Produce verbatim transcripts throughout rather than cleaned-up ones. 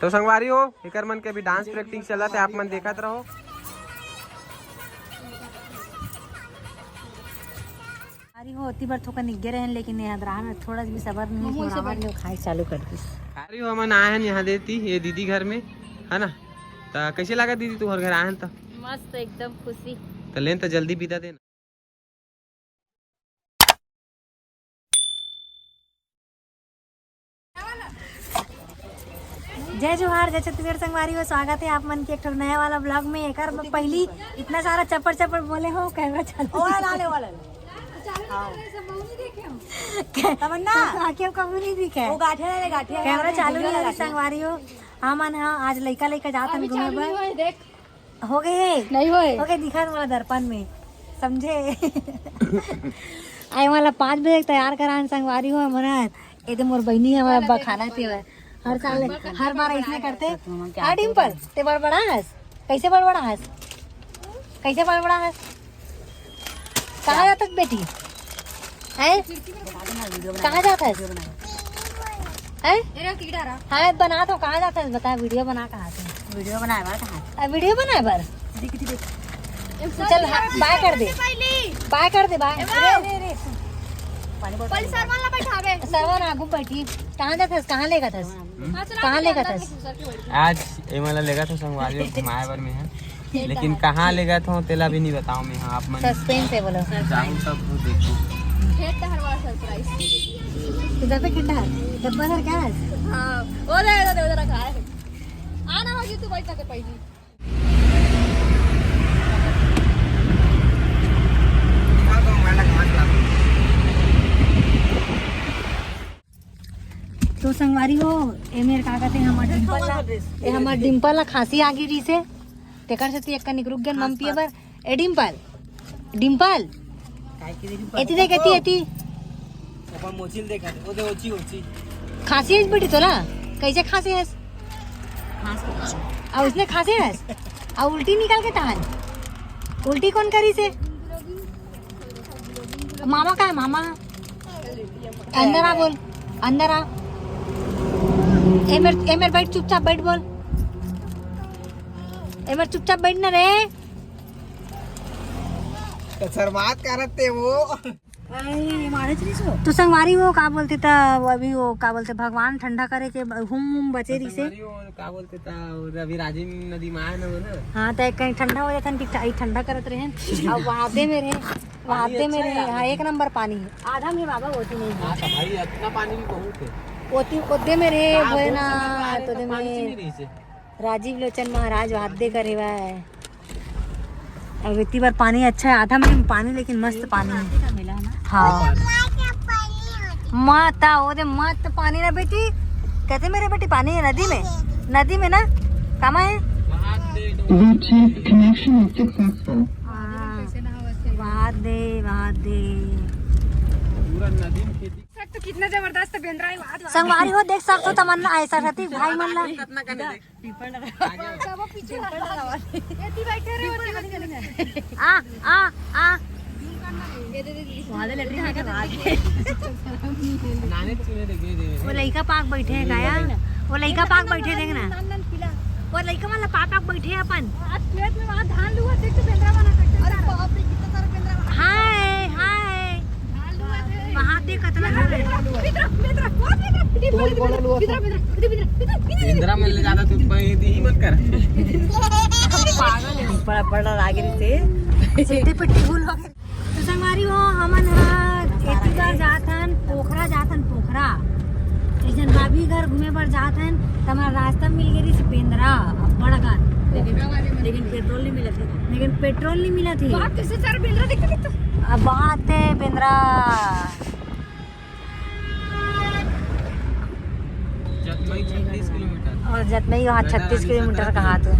तो संगवारी हो, एकर मन के अभी डांस प्रैक्टिस चलत हे, आप मन देखत रहो। अरे हो, ओती बर थोकन निग्गे रहन, लेकिन यहाँ राह में थोड़ा भी सबर नहीं, मोमोज से थोड़ा बन- खाए चालू कर दी। अरे हो, हमन आए हैं यहाँ देती, ये दीदी घर में, है ना? तो कैसे लगा दीदी, तुम्हारे घर आए हैं तो? मस्त, एकदम खुशी। तो लेन तो जल्दी विदा देना। जय जोहार, जय छत्तीसगढ़ संगवारी हो, स्वागत है आप मन के एक ठो नया वाला ब्लॉग में। एकर में पहली इतना सारा चप्पड़ चप्पड़ बोले हो, कैमरा चालू। ओ, वाला ले, वाला ले। हाँ। तमन्ना। आँखें कबू नहीं दिखे। वो गाठे ले, गाठे। कैमरा चालू नहीं हो रही संगवारी हो। हमन हा आज लइका लेके जात हन अभी घूमे चालू बर। नहीं हुआ है, देख। हो गए? नहीं होए। हो गए, दिखा तुम्हारा दर्पण में, समझे? आए वाला पाँच बजे तैयार करान संगवारी हो हमारा। ये तो मोर बहिनी है, हमारा बखाना थी वह। हर साल, हर बार ऐसने करते। हाँ, डिम्पल, ते बड़बड़ा हस? कैसे बड़बड़ा हस? कैसे बड़बड़ा हस? कहाँ जात हस बेटी? हैं? कहाँ जात हस? हैं? हाँ, बना तो कहाँ जात हस? बता, वीडियो बना कहाँ से? वीडियो बनाए बर कहाँ? आ, वीडियो बनाए बर? तो चल, हाँ, बाय कर दे। बाय कर दे, बाय। रे, रे, रे। सरवन आगू बैठी। कहाँ जात हस? कहाँ लेगत हस? कहाँ लेगत हस? आज एमन ला लेगत हो संगवारी हो घुमाए बर में है, लेकिन कहाँ लेगत हो तेला भी नहीं बताओ मैं। हाँ, आप मन सस्पेंस है, बोलो। जाहू तब वो देखू। खेत हर वाला सरप्राइज। तो जाते खेत हर डब्बा सर क्या है? हाँ, वो दे, वो दे, वो दे रखा है। आना होगी तू बैठ के पहली। तो संगवारी हो, ए मेर का कहते हैं, हमर डिम्पल ला, ए हमर डिम्पल ला खांसी आ गिरी से, तेकर सेती एक कनिक रुक गेन मम पिए बर। ए डिम्पल, डिम्पल, एती देख, एती, एती। अपन मोचिल देखा, ओ दे ओची, ओची। खांसी है बेटी तोला? कैसे खांसी है? आ उसने खांसी है? आ उल्टी निकाल के तहान? उल्टी कौन करी से? मामा का है, मामा? अंदर आ बोल, अंदर आ। ए मेर, ए मेर बैठ, चुपचाप बैठ बोल। ए मेर चुपचाप बैठ ना रे। तो शर्मात करत ते वो। तो संगवारी हो का बोलते त, वो अभी वो का बोलते, भगवान ठंडा करे के हुम हुम बचे रही से। संगवारी हो का बोलते त, और अभी राजिम नदी में आए ना वो ना। हाँ, तो कहीं ठंडा हो जाता कि ठा-, ठंडा करत रहे। अब वहादे में रहे, वहादे में रहे। हाँ, एक नंबर पानी है। आधा में बाबा होती नहीं है। हाँ, तो भाई, इतना पानी भी बहुत है। ओती, ओदे में रहे, हाँ, भोलेनाथ, बहुत समय तो ओदे पानी में। नहीं रही से। राजीव लोचन महाराज वादे करे हुआ है। अब इतनी बार पानी अच्छा है, आधा में पानी, लेकिन मस्त पानी है। हाँ। माता, ओदे मत पानी ना बेटी, कहते मेरे बेटी पानी है नदी में, नदी में ना, कामा है। Bluetooth connection is successful। हाँ, वादे, वादे। पूरा नदी में खेती। तो कितना जबरदस्त बेंदरा है, वाह, वाह। संगवारी हो, देख सकत हो तमन्ना, ऐसा रहती भाई मन ला। पीपल लगा। वो पीछे लगा। एती बैठे रहे, ओती बैठे रहे। आ, आ, आ। वहाँ से लेटरिन के बाद। वो लइका पाक बैठे है, गाया। वो लइका पाक बैठे, देख ना। वो लइका वाला पाक पाक बैठे अपन। आज खेत में वहाँ धान लुआ, देख तो बेंदरा बना करके। अरे बाप रे, कितना सारा बेंदरा बना। हाय, हाय। वहाँ देख, कतना सारा है। इंदिरा में ले जाता तू, मैं यही मत कर। पागल है, बड़ा, बड़ा लागे रे से। सिट्टी पिट्टी भूल हो गए। तो संगवारी हो, हमन ह एती बार जात हन पोखरा, जात हन पोखरा। एक झन भाभी घर घूमे बर जात हन, त हमर रास्ता में मिल गई से बेंदरा, बड़ा गार। लेकिन, लेकिन पेट्रोल नहीं मिलत है। लेकिन पेट्रोल नहीं मिलत है। बात कैसे सारा बेंदरा देखते देखते? अब बात है बेंदरा। जतमई छत्तीस किलोमीटर। और जतमई वहाँ छत्तीस किलोमीटर कहाँ थे?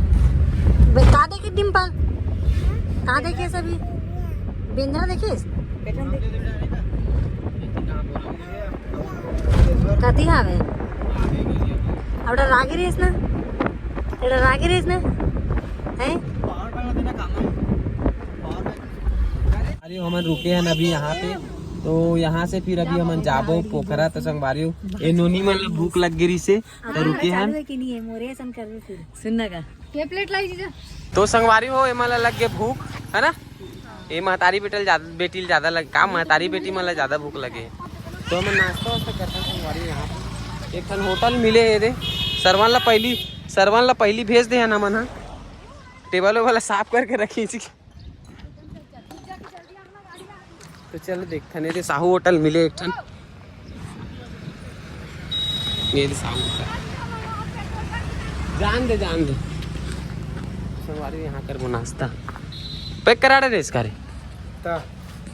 बे-, का देखे डिम्पल? का देखे सभी? बेंदरा देखिस? कति हावे? अब डरा गे रहिस ना? डरा गे रहिस ना? हैं? अरे, हमन रुके हन अभी यहाँ पे। तो यहाँ से फिर अभी हमन जाबो पोखरा। तो संगवारी हो, ए नोनी मन ला भूख लग गे रिसे, तो रुके हन। चालू है कि नहीं है? मोरे असन कर फिर। सुन ना का? के प्लेट लाई जीजा? तो संगवारी हो, एमन ला लग गे भूख, है ना? ए महतारी बेटल ज्यादा, बेटी ल ज्यादा लग, का महतारी बेटी मन ला ज्यादा भूख लगे। तो हमन नाश्ता वास्ता करथन संगवारी हो। यहाँ एक ठन होटल मिले हे दे, सरवन ला पहली, सरवन ला पहली भेज दे हन हमन ह। टेबल वेबल ला साफ करके रखी इसी। तो चलो देखथन, ये दे साहू होटल मिले एक ठन। ये दे साहू होटल। जान दे, जान दे। संगवारी यहाँ करबो नाश्ता। पैक करा दे इसका रे। ता।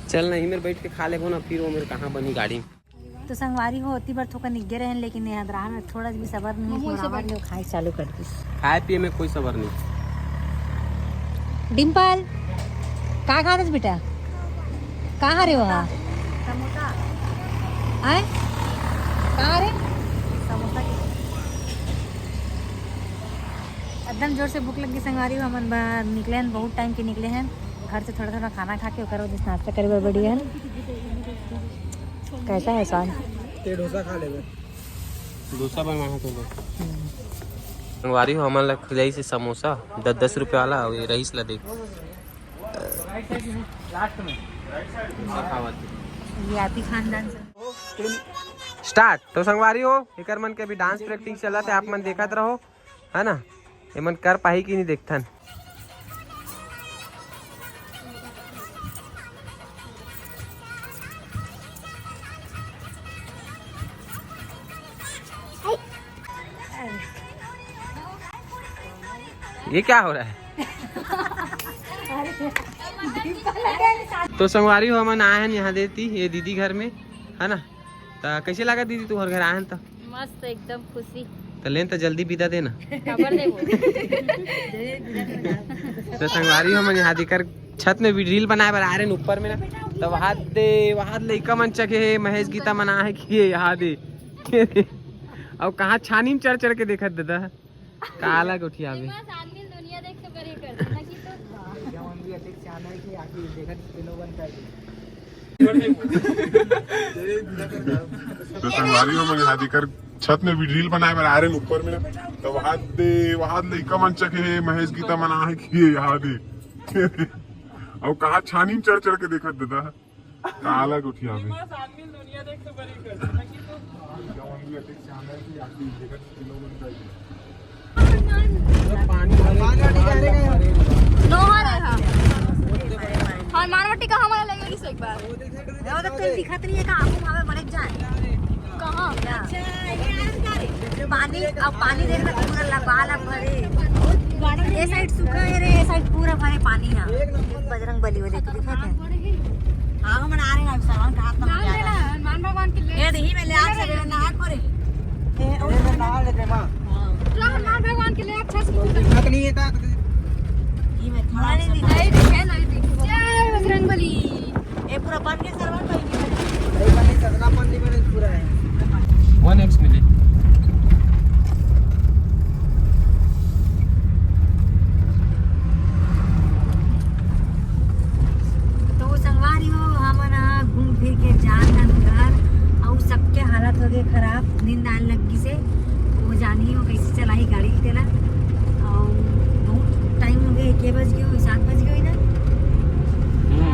चल ना, इही मेर बैठ के खा लेबो ना, फिर वो मेर कहाँ बनी गाड़ी में। तो संगवारी हो, ओती बर थोका निग्गे रहन, लेकिन यहाँ राह में थोड़ा भी सबर नहीं, मोमोज मोर सबर आवाज नहीं। खाए चालू कर दिस। खाए पिए में कोई सबर नहीं। डिम्पल, का खात हस बेटा? कहाँ रे वहाँ? समोसा। आए? कहाँ रे? समोसा की। एकदम जोर से भूख लग गई संगवारी हो, हमन बाहर निकले हैं, बहुत टाइम के निकले हैं घर से, थोड़ा थोड़ा खाना खा के ओकर बाद नाश्ता करे बर बढ़िया है। कैसा है स्वाद? ते डोसा खा लेबे। डोसा बनवा है तो लो। संगवारी हो, हमन ला खिलाई से समोसा दस दस रुपया वाला, अउ ये रईस ला देख। ये आप ही खानदान से। स्टार्ट। तो संगवारी हो, एकर मन के अभी डांस प्रैक्टिस चलत है, आप मन देखत रहो, है ना? एमन कर पाही कि नहीं, देखथन। ये क्या हो रहा है? तो संगवारी हो, हमन आए हैं यहाँ देती ये दीदी घर में, है ना? त कैसे लगा दीदी, तुम्हारे घर आए हैं तो? मस्त, एकदम खुशी। तो लेन तो जल्दी विदा देना। खबर देबो। तो संगवारी हो, हमन यहाँ देकर छत में भी रील बनाए बर आ रहे हैं ऊपर में ना। तो वहाँ दे, वहाँ लइका मन चघे हे, महेश गीता मन आहे कि ये यहाँ दे। अब कहाँ छानी में चढ़ चढ़ के देखत दादा। काला गोठियावे। बस आदमी दुनिया देख के बड़े कर देना कि तो तो संगवारी हो, मन यहाँ देकर छत में भी रील बनाए बर आ रहे हैं ऊपर में ना। तो वहाँ दे, वहाँ लइका मन चघे हे, महेश गीता मन आहे कि ये यहाँ दे। अब कहाँ छानी में चढ़ चढ़ के देखत दादा। काला गोठियावे। बस आदमी दुनिया देख के बड़े कर देना कि तो नोहर है, हाँ। हनुमान वाटी का हमारा लगे इस एक बार। वो तो तेल दिखत नहीं है, का आंखों में बड़े जाए। कहाँ? पानी, अब पानी देख रहा, पूरा लबालब भरे। ये साइड सूखा है रे, ये साइड पूरा भरे पानी है। बजरंग बली वाले को दिखाते हैं। हाँ, हम आ रहे हैं, अभी सामान कहाँ तक नाम ले रहा है? हनुमान भगवान की ले। ये दही में ले आ, सब नहा खोरे। ये, ओ, ये में नहा लेते माँ। हाँ। चलो, हनुमान भगवान के लिए अच्छा से दिखत नहीं है ता। ये में थोड़ा सा नहीं दिखा। नहीं दिखे, नहीं दिखे। जय बजरंग बली। ये पूरा बन के सरवन बन गया। नहीं बने, सतना बन नहीं बने, पूरा है। वन एक्स मिली। तो संगवारी हो, हमन ह घूम फिर के जात हन घर, अउ सबके हालत हो गए खराब, नींद आन लग गिस हे। वो जानी हो कैसे चलाही गाड़ी तेला। अउ बहुत टाइम हो गए, के बज गए हो? सात बज गए हो ना? हम्म।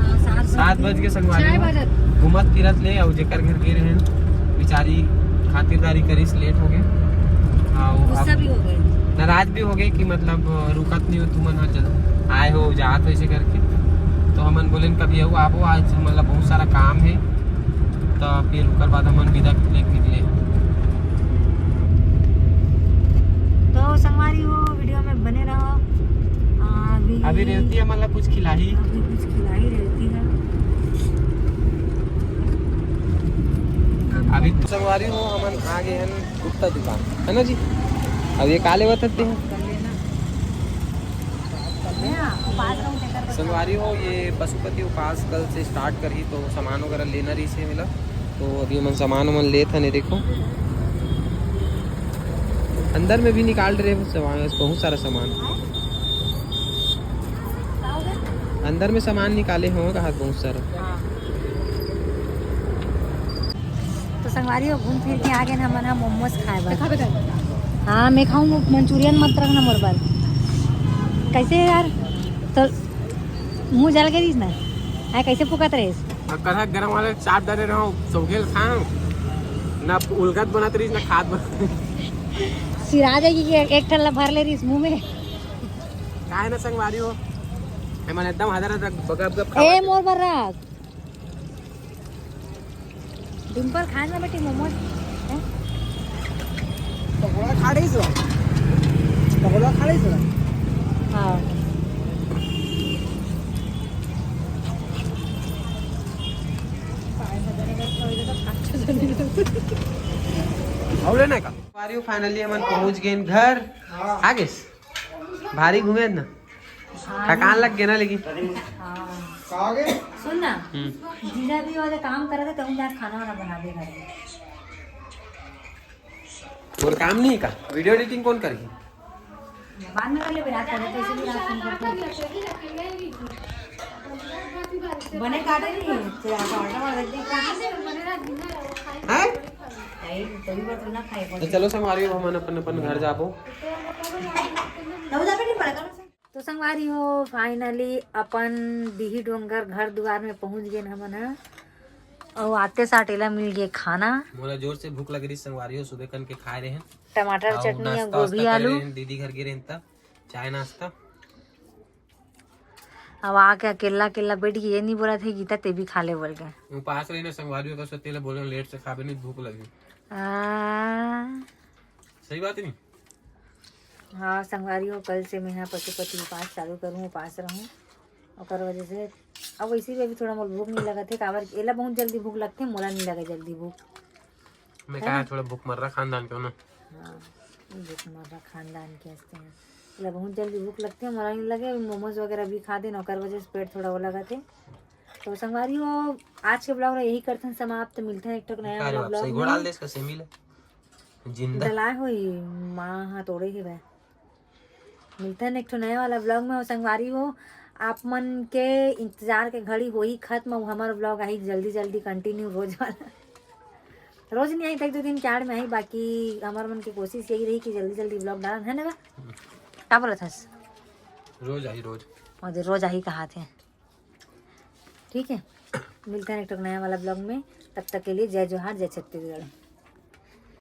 हाँ, सात बज सात बज के संगवारी छह हो। बजत। घूमत फिरत ले, अउ जेकर घर गे रहे, बेचारी खातिरदारी करिस, लेट हो गए। अउ गुस्सा अब भी हो गए। नाराज भी हो गए कि मतलब रुकत नहीं हो तुमन, हर जगह आए हो, जात हो, ऐसे करके। तो हमन बोलेन कभी अउ आबो, आज हमन ला बहुत सारा काम है, तो फिर ओकर बाद हमन विदा लेके निकले। तो संगवारी हो, वीडियो में बने रहो। आ, अभी अभी रेवती हमन ला कुछ खिलाही। अभी कुछ खिलाही रेवती है। अभी तो संगवारी हो, हमन आ गए हैं गुप्ता दुकान, है ना जी? अब ये का लेवत हते हैं? संगवारी हो, ये पशुपति उपास कल से स्टार्ट करही, तो सामान वगैरह लेना रहिस हे मिला। तो अभी हमन सामान वामान लेत हन, ये देखो। अंदर में भी निकाल रहे हैं सामान, बहुत सारा सामान। अंदर में सामान निकाले हो कहा बहुत सारा। तो संगवारी हो, घूम फिर के आ गए हमन ह मोमोज खाए बर। हाँ, मैं खाऊँ मंचूरियन, मत रखना मोर बर। कैसे यार, तो मुंह जल के रहीस ना, आय कैसे फुकत रहीस? और कढ़ा गरम वाले चाप डाले रहो, सौखेल खाओ ना, उलगत बनत रहीस ना, खात बनत रहीस। सिरा जाएगी कि एक ठन ला भर ले रहीस मुंह में। काहे ना संगवारी हो, हमन एकदम हदर हदर गप गप ए खावत मोर बर रख। डिम्पल खाए ना बेटी मोमोज। हैं? पकौड़ा खा रही सो। पकौड़ा खा रही सो। हाँ। और लेना का? फाइनली हमन पहुंच गए घर। आ गए। भारी घूमे ना। थकान लग गया ना लेकिन। हाँ। सुन ना, हम्म। जीजा भी वाले काम करे थे, तब जाके खाना वाना बना दे घर में। और काम नहीं का? वीडियो एडिटिंग कौन करेगी? बाद में कर ले, रात को, तो इसीलिए रात को करते हैं। बने काटे नहीं, तेरा आटा वाटा वाला देख, कहाँ से? हैं? भाई, तभी बात ना खाए, तो चलो संगवारी हो, हमन अपन अपन घर जाबो। तो संगवारी हो, फाइनली अपन डीही डोंगर घर दुआर में पहुंच गए हमन ह। अउ आते साथ एला मिल गए खाना। मोला जोर से भूख लग रही संगवारी हो, सुबह कन के खाए रहे हैं। टमाटर अउ चटनी अउ नाश्ता वास्ता गोभी करे आलू। रहे हैं, दीदी घर गे रहे हैं तब चाय नाश्ता। अब आके अकेला अकेला बैठ के ये नहीं बोला थे गीता ते भी खा ले बोल के। उपास रही ना संगवारी हो, कसो तेला बोले लेट से खाबे नहीं, भूख लगी। आ। सही बात नहीं। हाँ संगवारी हो, कल से मैं यहाँ पशुपति उपास चालू करूँ, उपास रहूँ। ओकर वजह से अब वैसे भी अभी थोड़ा मोर भूख नहीं लगत है, काबर एला बहुत जल्दी भूख लगथे, मोला नहीं लगे जल्दी भूख। मैं है कहा ना? थोड़ा भूख मर्रा खानदान के हो ना। हाँ, भूख मर्रा खानदान के हंसते हैं। एला बहुत जल्दी भूख लगथे, मोला नहीं लगे। अभी मोमोज वगैरह भी खा देन, ओकर वजह से पेट थोड़ा वो लगत है। तो संगवारी हो, आज के ब्लॉग ला यही करथन समाप्त। मिलथन एक ठो नया अरे वाला बाप, ब्लॉग सही गोड़ में। डाल दे इसका सेमी ले। जिंदा। डलाए होई, माँ हाथ ओढ़े ही बा। मिलथन एक ठो नया वाला ब्लॉग में। और संगवारी हो, आप मन के इंतजार के घड़ी होही खत्म। अउ हमर ब्लॉग आही जल्दी जल्दी, कंटिन्यू रोज वाला। रोज नहीं आई, तो एक दो दिन के आड़ में आई, बाकी हमर मन की कोशिश यही रही कि जल्दी जल्दी ब्लॉग डालन, है ना बा? का बोलत हस? रोज आई, रोज। और रोज आही कहा थे। ठीक है, मिलते हैं एक ठो नया वाला ब्लॉग में। तब तक के लिए जय जोहार, जय छत्तीसगढ़।